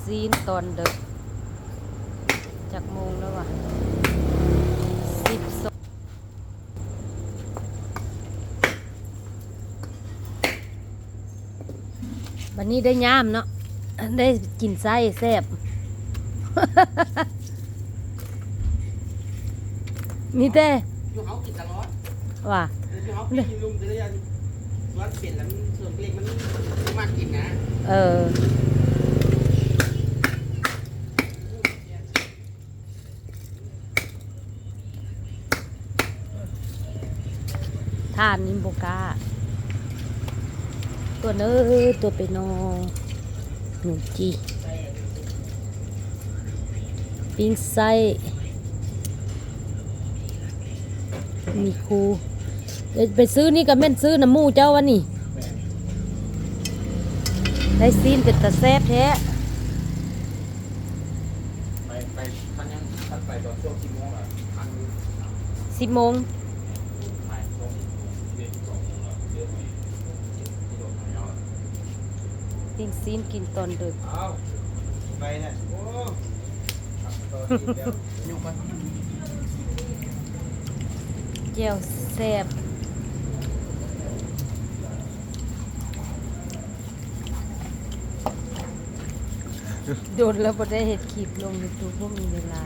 ຊີ້ນຕອນເດິກ. ຈັກໂມງແລ້ວວະ? ສິບສອງ. ບັດນີ້ໄດ້ຍາມເນາະ ໄດ້ກິນໄສ້ແຊບ. ມີແຕ່ ຢູ່ເຮົາກິນຕະຫຼອດ ວ່າ ເອີ ຢູ່ເຮົາກິນລຸ່ມແຕ່ລະຢ່າງ ສ່ວນເປັນລະ ສ່ວນເລັກມັນບໍ່ມັກກິນນະ. ເອີ ທ່ານນີ້ບໍ່ກ້າ. ຕົວເນີ ຕົວໄປນອ ໜູຈີ ປີ້ງໄສ້ ມີຄູ ເອີ ໄປຊື້ນີ້ກະແມ່ນຊື້ນຳໝູ່ເຈົ້າວະນີ້. ໄດ້ຊີ້ນເປັນຕາແຊບແທ້. ໄປ ໄປ ຄັນຍັງ ຄັນໄປຕອນຊ່ວງສິບໂມງລະ ທັນຢູ່. ສິບໂມງ ບ່າຍສອງ ສິບເອັດ ສິບສອງໂມງລະ ເລີ່ມມີ ຂີ່ລົດມາແລ້ວ. ປີ້ງຊີ້ນກິນຕອນເດິກ. ອ້າວ ໄປແລ້ວ ໂອ້ ແຈ່ວແຊບ. ດົນແລ້ວບໍ່ໄດ້ເຮັດຄລິບລົງຢູທູບ ບໍ່ມີເວລາ.